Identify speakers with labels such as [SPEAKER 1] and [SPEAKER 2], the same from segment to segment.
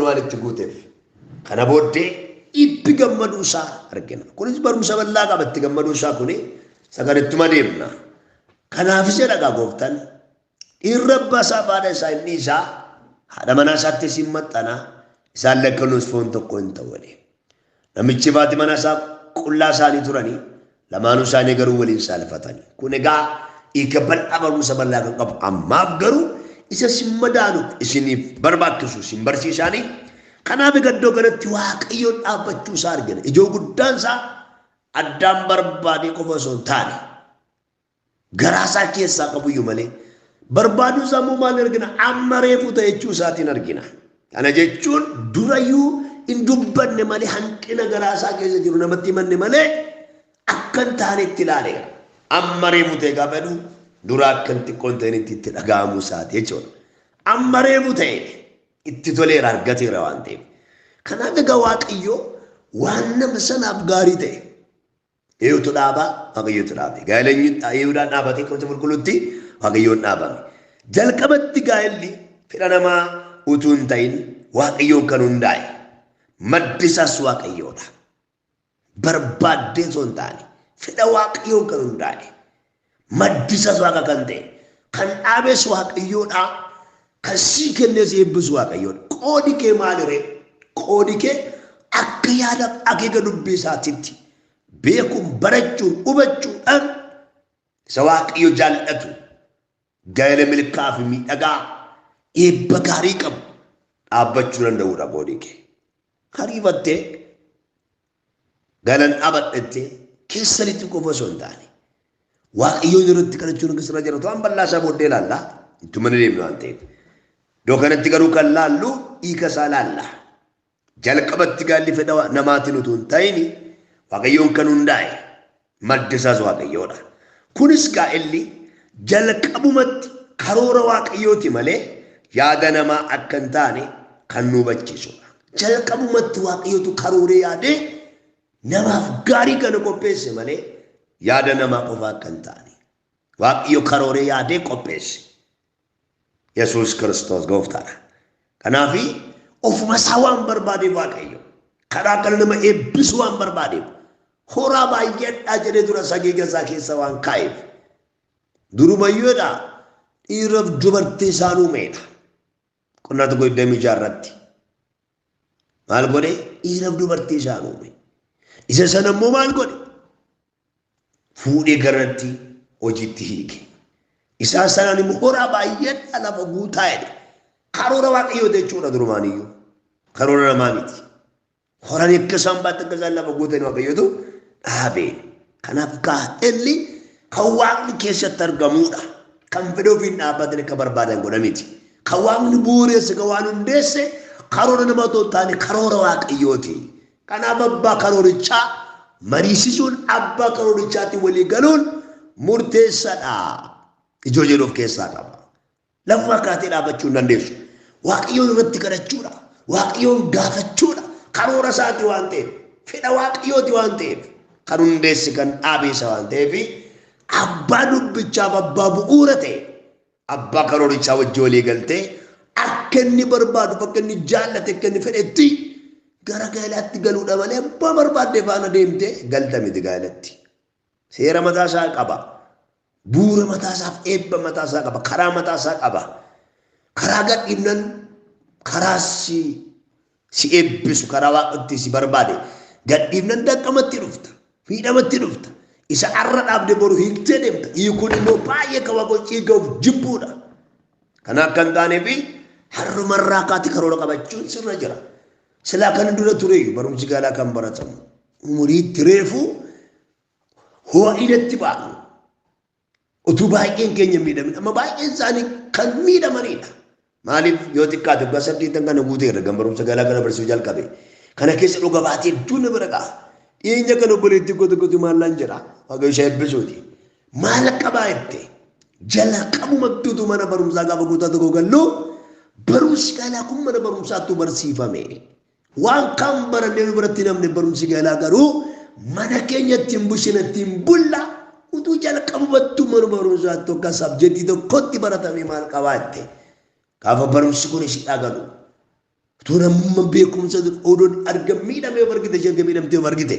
[SPEAKER 1] waan itti guuteef. Kana booddee itti gammaduu isaa argina. Kunis barumsa bal'aa qaba itti gammaduu isaa kuni isa kanittuma deemna. Kanaafis jedha egaa gooftaan dhiirri abbaa isaa fi haadha isaa inni isaa haadha manaa isaatti isin maxxana isaan lakkanuus foon tokko hin ta'u jedhe. Namichi fi haati manaa isaa qullaa isaanii turanii lamaanuu isaanii garuu waliin saalfatanii. Kun egaa hiika bal'aa barumsa bal'aa kan qabu. Ammaaf garuu isa isin madaaluuf isiniif barbaachisu isin barsiisaanii. Kanaaf egaa iddoo kanatti Waaqayyoon dhaabbachuu isaa argina. Ijoo guddaan isaa addaan barbaadee qofa osoo hin taane garaa isaa keessaa qabuyyuu malee barbaaduu isaa immoo maal argina? Amma reefu ta'e jechuu isaatiin argina. Kana jechuun durayyuu hin dubbanne malee hanqina garaa isaa keessa jiru namatti himanne malee akka hin taanetti ilaaleera. Amma reefu ta'e gaafa jedhu dura akka hin xiqqoo hin ta'initti itti dhaga'amuu isaati jechuudha. Amma reefu ta'e itti toleera argateera waan ta'eef. Kanaaf egaa Waaqayyo waan nama sanaaf gaarii ta'e Eenyutu dhaaba? Waaqayyotu dhaabe. Gaa'ela eenyuudhaan dhaabatee qomsa qulqulluutti Waaqayyoon dhaabame. Jalqabatti gaa'elli fedha namaa utuu hin ta'in Waaqayyoon kan hundaa'e. Maddi isaas Waaqayyoodha. Barbaaddee osoo hin taane fedha Waaqayyoon kan hundaa'e. Maddi isaas Waaqa kan ta'e. Kan dhaabes Waaqayyoodha. Kan sii kennees eebbisu Waaqayyoodha. Qoodi kee maaliree? Qoodi kee akka yaadaaf akeeka dubbii isaatitti beekuun, barachuun, hubachuudhaan isa Waaqayyo jaallatu gaa'ela milkaa'aa fi miidhagaa eebba gaarii qabu dhaabbachuu danda'uudha qoodi kee. Hariifattee galan dhaabadhettee keessanitti qofa osoo hin taane Waaqayyoon irratti kadhachuun akka sirra jiraatu waan bal'aa isaa booddee ilaalla. Ittuma ni deemna waan ta'eef. Iddoo kanatti garuu kan laallu hiika isaa laalla. Jalqabatti gaalli fedha namaatiin utuu hin ta'in Waaqayyoon kan hundaa'e maddi isaas Waaqayyoodha. Kunis gaa'elli jalqabumatti karoora Waaqayyooti malee yaada namaa akka hin taane kan nu hubachiisudha. Jalqabumatti Waaqayyootu karooree yaadee namaaf gaarii kana qopheesse malee yaada namaa qofa akka hin taane. Waaqayyo karooree yaadee qopheesse. Yesuus Kiristoos gooftaadha. Kanaaf ofuma isaa waan barbaadeef Waaqayyo karaa kana nama eebbisu waan barbaadeef horaa baay'adhaa jedhee dura sageega isaa keessa waan kaa'eef durumayyuudha dhiiraaf dubartii isaan uumeedha. Qonnaa tokko 26 irratti maal godhe dhiiraaf dubartii isaan uume. Isa sana immoo maal godhe fuudhee garatti hojiitti hiike. Isaan sanaan immoo horaa baay'adhaa lafa guutaa jedhe. Karoora Waaqayyoo jechuudha durumaaniyyuu. Karoora namaa miti. Horanii akka isaan baatti akka isaan lafa guutan Waaqayyootu dhaabe. Kanaaf gaa'elli kan Waaqni keessatti argamuudha. Kan fedha ofiin dhaabbatan akka barbaadan godha miti. Kan Waaqni bu'uureesse kan waan hundeesse karoora nama otoo hin taane karoora Waaqayyooti. Kanaaf abbaa karoorichaa mariisisuun abbaa karoorichaatti walii galuun murteessadha. Ijoo jedhu of keessaa qaba. Lafuma kaatee dhaabachuu hin dandeessu. Waaqayyoon irratti kadhachuudha. Waaqayyoon gaafachuudha. Karoora isaati waan ta'eef. Fedha Waaqayyooti waan ta'eef. Kan hundeesse kan dhaabe isa waan ta'eef abbaa dubbichaaf abbaa bu'uura ta'e abbaa karoorichaa wajjin walii galtee akka inni barbaadu akka inni jaallate akka inni fedhetti gara gaa'elaatti galuudha malee abbaa barbaadde faana deemtee galta miti gaa'elatti. Seera mataa isaa qaba. Bu'uura mataa isaaf eebba mataa isaa qaba. Karaa mataa isaa qaba. Karaa gadhiifnan karaa si si eebbisu karaa waaqatti si barbaade gadhiifnan danqamatti dhufta. Miidhamatti dhufta. Isa arra dhaabde boru hiiktee deemta. Hiikuun immoo baay'ee kan waaqoo ciiga'uuf jibbuudha. Kana akka hin taaneef har'umarraa kaati karoora qabachuun sirra jira. Silaa kan dura tureeyyu barumsi gaalaa kan baratamu. Umuriitti reefuu ho'inatti baanu. Utuu baay'een keenya hin miidhamin amma baay'een isaanii kan miidhamanidha. Maaliif yoo xiqqaate waggaa saddeettan kana guuteera gan barumsa galaa kana barsiisuu jalqabe. Kana keessa dhuga baatee hedduu na bira ga'a. Dhiyeenya kana obboleettii koo tokkotu maal naan jedha. Waaqayyo ishee eebbisuuti. Maal qabaa jette jalqabumattuutu mana barumsaa gaafa kutaa tokko gallu barumsi galaa kun mana barumsaattu barsiifame. Waan kaan barannee nu biratti namni barumsi gaa'elaa garuu mana keenya ittiin bushina ittiin bulla utuu jalqabumattuu mana barumsaatti akka sabjetii tokkotti baratamee maal qabaa jette. Gaafa barumsi kun ishii dhagalu. Utuu namummaa beekumsa odoon arga miidhamee of argite, ishee erga miidhamtee of argite.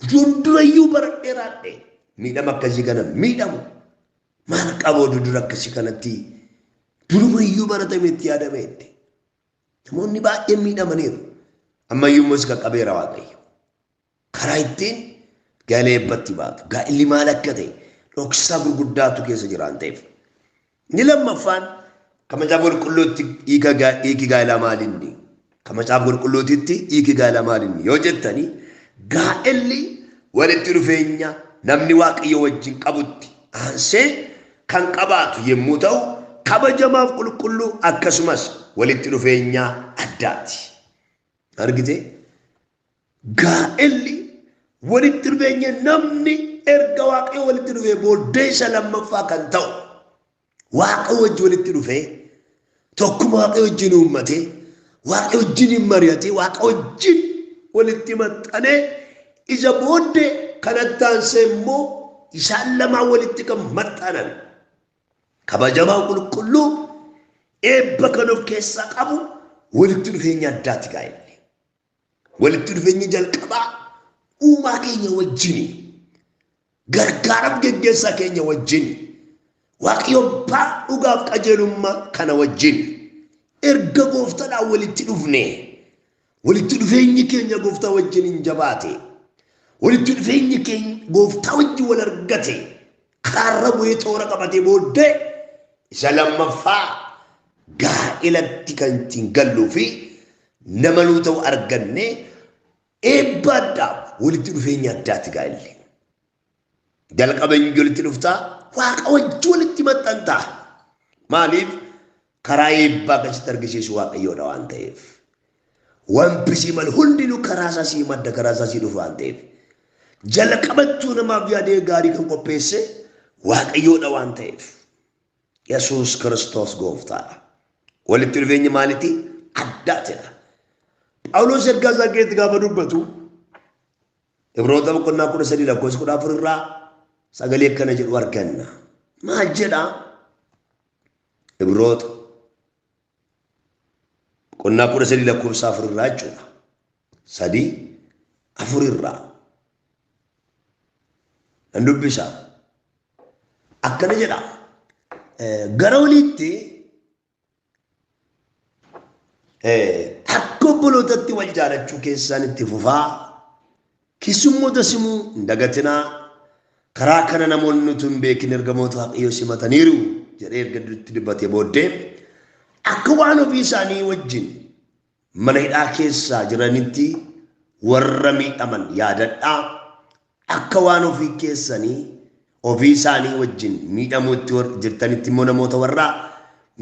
[SPEAKER 1] Utuun durayyuu baradhee raadhee miidhama akkasii kana miidhamu. Maal qaba oduu dura akkasii kanatti durumayyuu baratame itti yaadameetti. Namoonni baay'een miidhamaniiru. Ammayyuu immoo si qaqqabeera Waaqayyo. Karaa ittiin gaa'ela eebbatti baatu. Gaa'elli maal akka ta'e dhoksaa gurguddaatu keessa jira waan ta'eef. Inni lammaffaan kan Macaafa Qulqulluutti hiiki gaa'elaa maalinni? Kan Macaafa Qulqulluutitti hiiki gaa'elaa maalinni? Yoo jettanii, gaa'elli walitti dhufeenya namni Waaqayyo wajjin qabutti aansee kan qabaatu yommuu ta'u, kabajamaaf qulqulluu akkasumas walitti dhufeenya addaati. Argitee? Gaa'elli walitti dhufeenya namni erga Waaqayyo walitti dhufee booddee isa lammaffaa kan ta'u, Waaqa wajji walitti dhufee, tokkuma Waaqa wajjin uummatee, Waaqa wajjin hin mari'atee, Waaqa wajjin walitti maxxanee, isa booddee kanatti aansee immoo isaan lamaan walitti kan maxxanan kabajamaa qulqulluu eebba kan of keessaa qabu walitti dhufeenya addaati gaa'elli. Walitti dhufeenyi jalqabaa uumaa keenya wajjini. Gargaaraaf geggeessaa keenya wajjini. Waaqayyo abbaa dhugaaf qajeelummaa kana wajjin erga gooftadhaan walitti dhufne, walitti dhufeenyi keenya gooftaa wajjin hin jabaate, walitti dhufeenyi keenya gooftaa wajjin wal argate, karaarra bu'ee toora qabatee booddee isa lammaffaa gaa'elatti kan ittiin galluu fi nama nuu ta'u arganne, eebba addaa, walitti dhufeenya addaati gaa'elli. Jalqaba eenyu walitti dhuftaa? Waaqa wajji walitti maxxantaa. Maaliif? Karaa eebbaa akkasitti argisiisu Waaqayyoodha waan ta'eef. Wanti sii malu hundinuu karaa isaa sii madda, karaa isaa sii dhufa waan ta'eef. Jalqabattuu namaaf yaadee gaarii kan qopheesse Waaqayyoodha waan ta'eef. Yesuus Kiristoos gooftaadha. Walitti dhufeenyi maaliti? Addaatidha. Phaawulos ergaa isaa keessatti gaafa dubbatu, Ibroota boqonnaa 13 lakkoofsa 14 irraa sagalee akkana jedhu arganna. Maal jedha? Ibroota boqonnaa 13 lakkoofsa 4 irraa jechuudha. 3 4 irraa. Nan dubbisa. Akkana jedha. Gara oliitti akka obbolootatti wal jaalachuu keessaan itti fufaa. Keessummoota simuu hin dagatinaa. Karaa kana namoonni utuu hin beekin ergamoota Waaqayyoo simataniiru jedhee erga itti dubbatee booddee, akka waan ofii isaanii wajjin mana hidhaa keessaa jiranitti warra miidhaman yaadadhaa. Akka waan ofii keessanii ofii isaanii wajjin miidhamuutti jirtanitti immoo namoota warra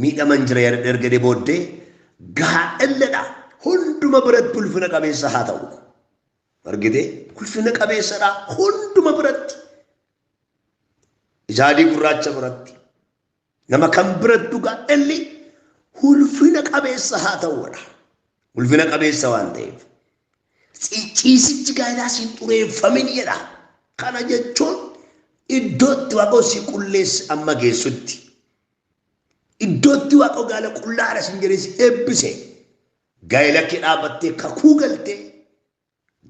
[SPEAKER 1] miidhaman jira yaadadha erga jedhee booddee, gaa'elledha hunduma biratti ulfina qabeessa haa ta'u. Argitee? Ulfina qabeessadha hunduma biratti. Isa adii gurraacha biratti. Nama kan birattu gaa'elli ulfina qabeessa haa ta'uudha. Ulfina qabeessa waan ta'eef. Ciisichi gaa'elaa siin xureeffamin jedha. Kana jechuun iddootti Waaqayyo si qulleesse amma geessutti. Iddootti Waaqayyo gaa'ela qullaadha sin jedhee si eebbise. Gaa'ela kee dhaabattee kakuu galtee,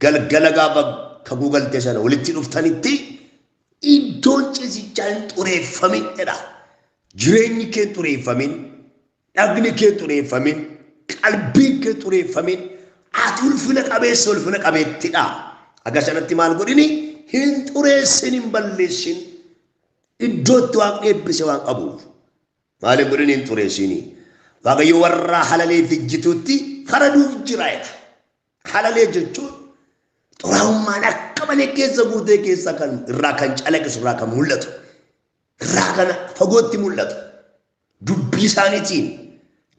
[SPEAKER 1] galgala gaafa kakuu galtee sana walitti dhuftanitti iddoon ciisichaa hin xureeffamin jedha. Jireenyi kee hin xureeffamin, dhagni kee hin xureeffamin, qalbiin kee hin xureeffamin, ati ulfina qabeessa, ulfina qabeettidha. Aga sanatti maal godhini? Hin xureessin, hin balleessin. Iddootti Waaqni eebbise waan qabuuf. Maal hin godhini? Hin xureessini. Waaqayyo warra halalee fi ejjituutti faraduuf jira jedha. Halalee jechuun xuraa'ummaan akka malee keessa guutee, keessa kan irraa kan calaqqisu, irraa kan mul'atu, irraa kan fagootti mul'atu, dubbii isaaniitiin,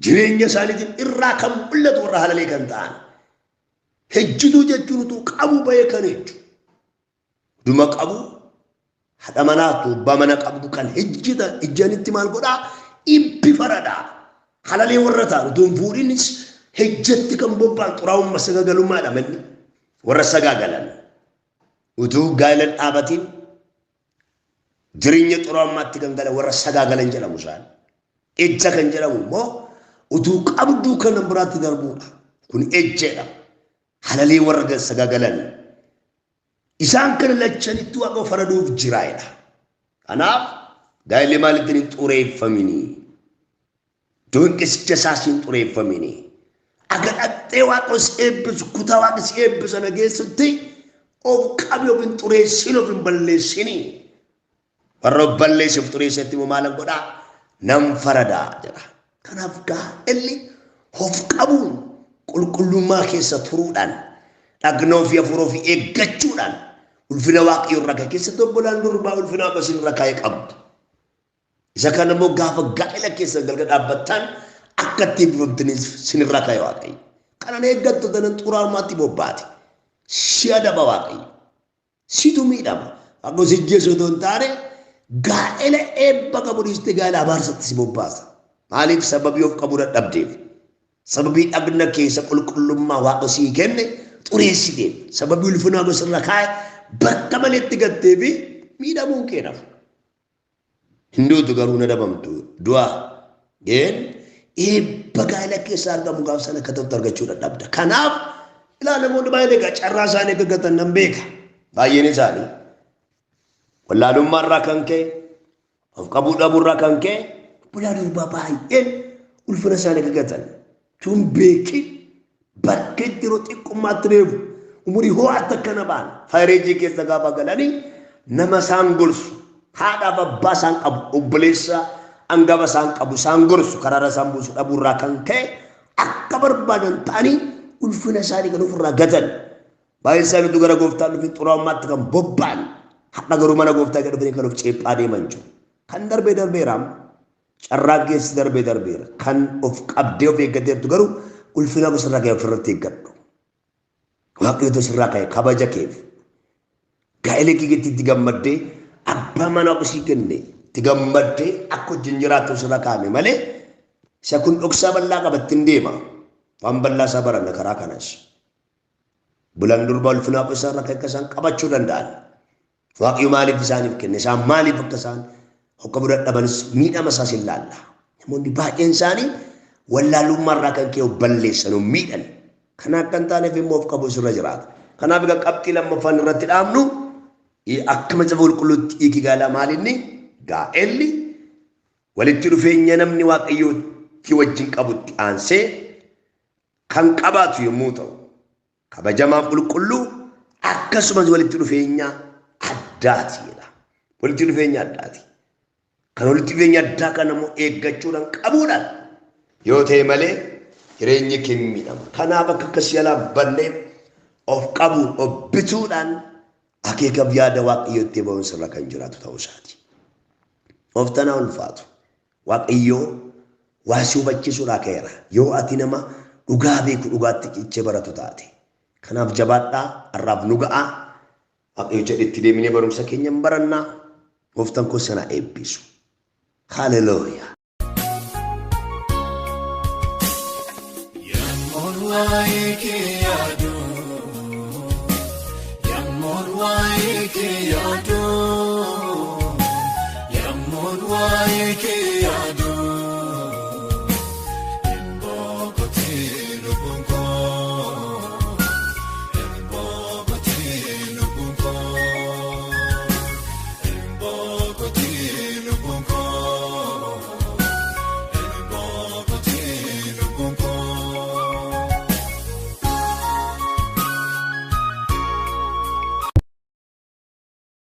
[SPEAKER 1] jireenya isaaniitiin irraa kan mul'atu warra halalee kan ta'an. Hejjituu jechuun utuu qabu bahee kan hejju. Duma qabu, haadha manaa abbaa mana qabdu kan hejjita ijjanitti maal godhaa? Ibbi faradaa. Halalee warra ta'an, utuu hin fuudhinis hejjatti kan bobba'an, xuraa'ummaa sagagalummaadha manni. Warra sagaagalan utuu gaa'ela hin dhaabatiin jireenya xuraa'ummaatti kan galan warra sagaagalan jedhamu isaan. Ejja kan jedhamu immoo utuu qabduu kan biraatti darbuudha. Kun ejjeedha. Halalee warra sagagalan. Isaan kana lachanitti Waaqa faraduuf jiraadha. Kanaaf gaa'elli maalittiin hin xureeffaminii. Doonqisicha isaas hin xureeffaminii. Aga dhaqxee Waaqa si eebbisu, kutaa Waaqa si eebbisu sana geessutti of qabi, of hin xureessin, of hin balleessinii. Warra of balleesse of xureessetti immoo maalan godhaa? Nan faradaa jedha. Kanaaf gaa'elli of qabuun, qulqullummaa keessa turuudhaan, dhagna ofii hafuura ofii eeggachuudhaan ulfina Waaqayyoo irra kaa'e, keessatti obbolaan durbaa ulfina Waaqa isin irra kaa'e qabdu. Isa kana immoo gaafa gaa'ela keessa galga dhaabbattan akka itti eebbifamtaniif isin irra kaa'e Waaqayyo. Kanan eeggattu tanan xuraa'ummaatti bobbaate. Si adaba Waaqayyo. Situ miidhama. Waaqayyo si ajjeesu otoo hin taane gaa'ela eebba qabu dhiistee gaa'ela abaarsatti si bobbaasa. Maaliif? Sababii of qabuu dadhabdeef. Sababii dhagna keessa qulqullummaa Waaqa sii kenne xureessiteef. Sababii ulfina Waaqa sirra kaa'e bakka maleetti gattee fi miidhamuun kee nafu. Hin duutu garuu hin adabamtu. Du'a geen eebba gaa'ela keessaa argamu gaaf sana akka ta'utti argachuu dadhabda. Kanaaf ilaa, namoonni baay'een egaa carraa isaanii akka gatan nan beeka. Baay'een isaanii wallaalummaa irraa kan ka'e, of qabuu dhabuu irraa kan ka'e, obbolaa durbaa baay'een ulfina isaanii akka gatan tun beekin bakka itti yeroo xiqqummaatti reebu umurii ho'aatti akkana ba'an faayireejii keessa gaafa galanii nama isaan gorsu, haadhaaf abbaa isaan qabu, obboleessa hangafa isaan qabu isaan gorsu, karaarra isaan buusu dhabuu irraa kan ka'e akka barbaadan ta'anii ulfina isaanii kan ofirraa gatan. Baay'een isaaniitu gara gooftaa dhufin xuraa'ummaatti kan bobba'an, har'a garuu mana gooftaa kan dhufanii kan of ceephaa deeman jiru. Kan darbee darbeera, carraan keessi darbee darbeera. Kan of qabdee of eeggateertu garuu ulfina sirraa ka'e ofirratti eeggadhu. Waaqayyotu sirraa ka'e kabaja keef. Gaa'ela keetti itti gammaddee, abbaa mana sii kenne itti gammaddee akka wajjin jiraattu sirra kaa'ame malee, isa kun dhoksaa bal'aa qabatti hin deema. Waan bal'aa isaa baranna karaa kanas. Bulan durbaa ulfina Waaqa isaan akka isaan qabachuu danda'an. Waaqayyo maaliif isaaniif kenne? Isaan maaliif akka isaan hokka dadhabanis miidhama isaas hin laalla. Namoonni baay'een isaanii wallaalummaa irraa kan ka'e of balleessan, of miidhan. Kana akka hin taaneef immoo of qabu sirra jiraata. Kanaaf egaa qabxii lammaffaan irratti dhaabnu, akka macaafa qulqulluutti hiiki gaa'elaa maalinni? Gaa'elli walitti dhufeenya namni Waaqayyootti wajjin qabutti aansee kan qabaatu yommuu ta'u, kabajamaa, qulqulluu, akkasumas walitti dhufeenya addaati jedha. Walitti dhufeenya addaati. Kan walitti dhufeenya addaa kana immoo eeggachuudhaan qabuudhaan yoo ta'e malee jireenyi kee miidhama. Kanaaf akka akkasii alaa banneef of qabuun, of bituudhaan akeekaaf yaada Waaqayyootti ba'uun sirra kan jiraatu ta'uu isaati. Of tanaa ulfaatu. Waaqayyoo waa si hubachiisuudhaa ka'eera. Yoo ati nama dhugaa beeku, dhugaatti cichee baratu taate. Kanaaf jabaadhaa, har'aaf nu ga'aa. Waaqayyo jedhe itti deeminee barumsa keenya hin barannaa. Gooftaan koo sana eebbisu. Haleluuyaa.
[SPEAKER 2] Yammuun waa'ee kee yaadu, yammuun waa'ee kee yaadu.